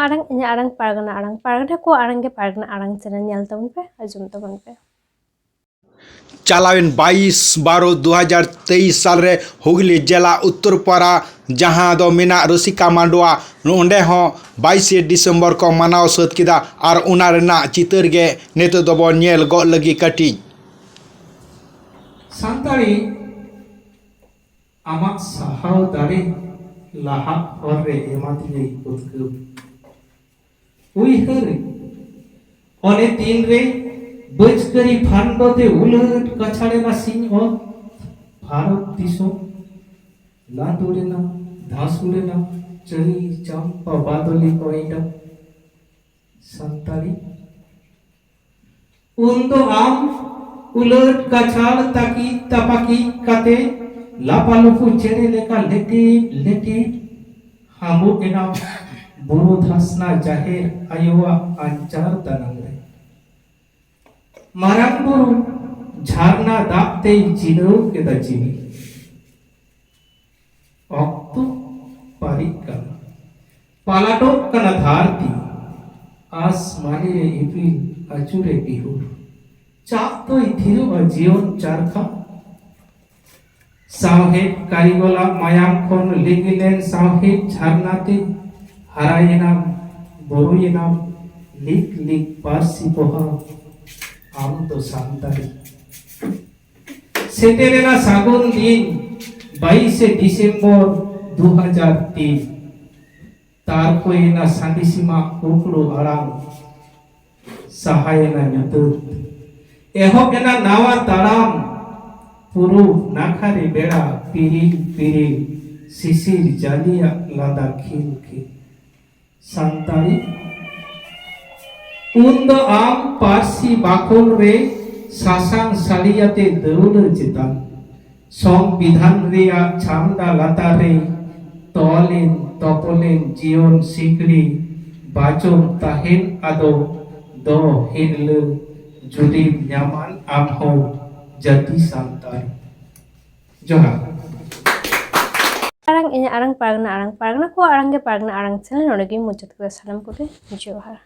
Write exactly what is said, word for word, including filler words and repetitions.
ᱟᱲᱟᱝ, ᱤᱧᱟᱹᱜ ᱟᱲᱟᱝ ᱯᱟᱨᱜᱟᱱᱟ ᱟᱲᱟᱝ, ᱯᱟᱨᱜᱟᱱᱟ ᱠᱚᱣᱟᱜ ᱟᱲᱟᱝ ᱜᱮ ᱯᱟᱨᱜᱟᱱᱟ ᱟᱲᱟᱝ ᱪᱮᱱᱮᱞ ᱧᱮᱞ ᱛᱟᱵᱚᱱ ᱯᱮ, ᱟᱸᱡᱚᱢ ᱛᱟᱵᱚᱱ ᱯᱮ᱾ ᱪᱟᱞᱟᱣᱮᱱ ᱵᱟᱭᱤᱥ ᱵᱟᱨᱚ ᱫᱩ ᱦᱟᱡᱟᱨ ᱛᱮᱭᱤᱥ ᱥᱟᱞ ᱨᱮ ᱦᱩᱜᱽᱞᱤ ᱡᱮᱞᱟ ᱩᱛᱛᱚᱨᱯᱟᱲᱟ, ᱡᱟᱦᱟᱸ ᱫᱚ ᱢᱮᱱᱟᱜ ᱨᱩᱥᱤᱠᱟ ᱢᱟᱰᱣᱟ, ᱚᱸᱰᱮ ᱦᱚᱸ ᱵᱟᱭᱤᱥᱮ ᱰᱤᱥᱮᱢᱵᱚᱨ ᱠᱚ ᱢᱟᱱᱟᱣ ᱥᱟᱹᱛ ᱠᱮᱫᱟ᱾ ᱟᱨ ᱚᱱᱟ ᱨᱮᱱᱟᱜ ᱪᱤᱛᱟᱹᱨ ᱜᱮ ᱱᱤᱛᱚᱜ ᱫᱚᱵᱚᱱ ᱧᱮᱞ ᱜᱚᱫ ᱞᱟᱹᱜᱤᱫ ᱠᱟᱹᱴᱤᱡ᱾ ᱥᱟᱱᱛᱟᱲᱤ ᱟᱢᱟᱜ ᱥᱟᱦᱟᱣ ᱫᱟᱲᱮ ᱞᱟᱦᱟᱜ ᱦᱚᱨ ᱨᱮ ᱮᱢᱟᱫᱤᱧᱟᱹᱭ ᱩᱫᱽᱜᱟᱹᱣ᱾ ᱩᱭᱦᱟᱹᱨ ᱚᱱᱮ ᱛᱤᱱᱨᱮ ᱵᱟᱹᱪᱠᱟᱹᱨᱤ ᱯᱷᱟᱱᱰᱚ ᱛᱮ ᱩᱞᱟᱹᱴ ᱠᱟᱪᱷᱟᱲ ᱮᱱᱟ ᱥᱤᱧ ᱚᱛ ᱵᱷᱟᱨᱚᱛ ᱫᱤᱥᱚᱢ᱾ ᱞᱟᱸᱫᱩᱲ ᱮᱱᱟ, ᱫᱷᱟᱸᱥᱩᱲ ᱮᱱᱟ, ᱪᱟᱹᱭ ᱪᱟᱢᱯᱟ ᱵᱟᱫᱚᱞᱤ ᱠᱚᱭᱰᱟ᱾ ᱥᱟᱱᱛᱟᱲᱤ ᱩᱱ ᱫᱚ ᱟᱢ ᱩᱞᱟᱹᱴ ᱠᱟᱪᱷᱟᱲ ᱛᱟᱹᱠᱤᱡ ᱛᱟᱯᱟᱠᱤᱡ ᱠᱟᱛᱮ ᱞᱟᱯᱟᱞᱩᱯᱩ ᱪᱮᱬᱮ ᱞᱮᱠᱟ ᱞᱮᱴᱤᱵ ᱞᱮᱴᱤᱵ ᱦᱟᱢᱵᱩᱜ ᱮᱱᱟᱢ ᱵᱩᱨᱩ ᱫᱷᱟᱥᱱᱟ ᱡᱟᱦᱮᱨ ᱟᱭᱳᱣᱟᱜ ᱟᱧᱪᱟᱨ ᱫᱟᱱᱟᱝ ᱨᱮ᱾ ᱢᱟᱨᱟᱝ ᱵᱩᱨᱩ ᱡᱷᱟᱨᱱᱟ ᱫᱟᱜ ᱛᱮᱭ ᱡᱤᱞᱟᱹᱣ ᱠᱮᱫᱟ ᱡᱤᱣᱤ᱾ ᱚᱠᱛᱚ ᱯᱟᱨᱤᱜ ᱠᱟᱱᱟ, ᱯᱟᱞᱟᱴᱚᱜ ᱠᱟᱱᱟ ᱫᱷᱟᱹᱨᱛᱤ᱾ ᱟᱥᱢᱟᱱᱤ ᱨᱮ ᱤᱯᱤᱞ, ᱟᱹᱪᱩᱨᱮ ᱵᱤᱦᱩᱨ᱾ ᱪᱟᱯ ᱫᱚᱭ ᱛᱷᱤᱨᱚᱜᱼᱟ ᱡᱤᱭᱚᱱ ᱪᱟᱨᱠᱷᱟ᱾ ᱥᱟᱶᱦᱮᱫ ᱠᱟᱹᱨᱤᱜᱚᱞᱟᱜ ᱢᱟᱭᱟᱢ ᱠᱷᱚᱱ ᱞᱤᱸᱜᱤ ᱞᱮᱱ ᱥᱟᱶᱦᱮᱫ ᱡᱷᱟᱨᱱᱟ ᱛᱮ ᱦᱟᱨᱟᱭᱮᱱᱟᱢ, ᱵᱩᱨᱩᱭᱮᱱᱟᱢ, ᱞᱤᱠ ᱞᱤᱠ ᱯᱟᱹᱨᱥᱤ ᱯᱚᱦᱟ, ᱟᱢ ᱫᱚ ᱥᱟᱱᱛᱟᱲᱤ᱾ ᱥᱮᱴᱮᱨᱮᱱᱟ ᱥᱟᱹᱜᱩᱱ ᱫᱤᱱ, ᱵᱟᱭᱤᱥᱮ ᱰᱤᱥᱮᱢᱵᱚᱨ ᱫᱩ ᱦᱟᱡᱟᱨ ᱛᱤᱱ᱾ ᱛᱟᱨᱠᱚᱭᱮᱱᱟ ᱥᱟᱺᱰᱤ ᱥᱤᱢᱟᱜ ᱠᱩᱠᱲᱩ ᱟᱲᱟᱝ, ᱥᱟᱦᱟᱭᱮᱱᱟ ᱧᱩᱛᱟᱹᱛ᱾ ᱮᱦᱚᱵ ᱮᱱᱟ ᱱᱟᱣᱟ ᱛᱟᱲᱟᱢ, ᱯᱩᱨᱩᱵ ᱱᱟᱠᱷᱟ ᱨᱮ ᱵᱮᱲᱟ ᱯᱤᱨᱤᱞ ᱯᱤᱨᱤᱞ, ᱥᱤᱥᱤᱨ ᱡᱟᱹᱞᱤᱭᱟᱜ ᱞᱟᱸᱫᱟ ᱠᱷᱤᱞ ᱠᱷᱤᱞ᱾ ᱥᱟᱱᱛᱟᱲᱤ ᱩᱱ ᱫᱚ ᱟᱢ ᱯᱟᱹᱨᱥᱤ ᱵᱟᱠᱷᱳᱞ ᱨᱮ ᱥᱟᱥᱟᱝ ᱥᱟᱹᱲᱤᱭᱟᱛᱮ ᱫᱟᱹᱣᱲᱟᱹ ᱪᱮᱛᱟᱱ ᱥᱚᱝᱵᱤᱫᱷᱟᱱ ᱨᱮᱭᱟᱜ ᱪᱷᱟᱢᱰᱟ ᱞᱟᱛᱟᱨ ᱨᱮ ᱛᱚᱞᱮᱱ ᱛᱚᱯᱚᱞᱮᱱ ᱡᱤᱭᱚᱱ ᱥᱤᱠᱲᱤ ᱵᱟᱪᱚᱢ ᱛᱟᱦᱮᱱ ᱟᱫᱚ ᱫᱚ ᱦᱤᱨᱞᱟᱹ ᱡᱩᱫᱤᱢ ᱧᱟᱢᱟᱱ ᱟᱢ ᱦᱚᱸ ᱡᱟᱹᱛᱤ ᱥᱟᱱᱛᱟᱲ᱾ ᱡᱚᱦᱟᱨ᱾ ᱟᱲᱟᱝ, ᱤᱧᱟᱹᱜ ᱟᱲᱟᱝ ᱯᱟᱨᱜᱟᱱᱟ ᱟᱲᱟᱝ, ᱯᱟᱨᱜᱟᱱᱟ ᱠᱚᱣᱟᱜ ᱟᱲᱟᱝ ᱜᱮ ᱯᱟᱨᱜᱟᱱᱟ ᱟᱲᱟᱝ ᱪᱮᱱᱮᱞ ᱱᱚᱰᱮ ᱜᱮᱧ ᱢᱩᱪᱟᱹᱫ ᱠᱮᱫᱟ᱾ ᱥᱟᱱᱟᱢ ᱠᱚᱜᱮ ᱡᱚᱦᱟᱨ᱾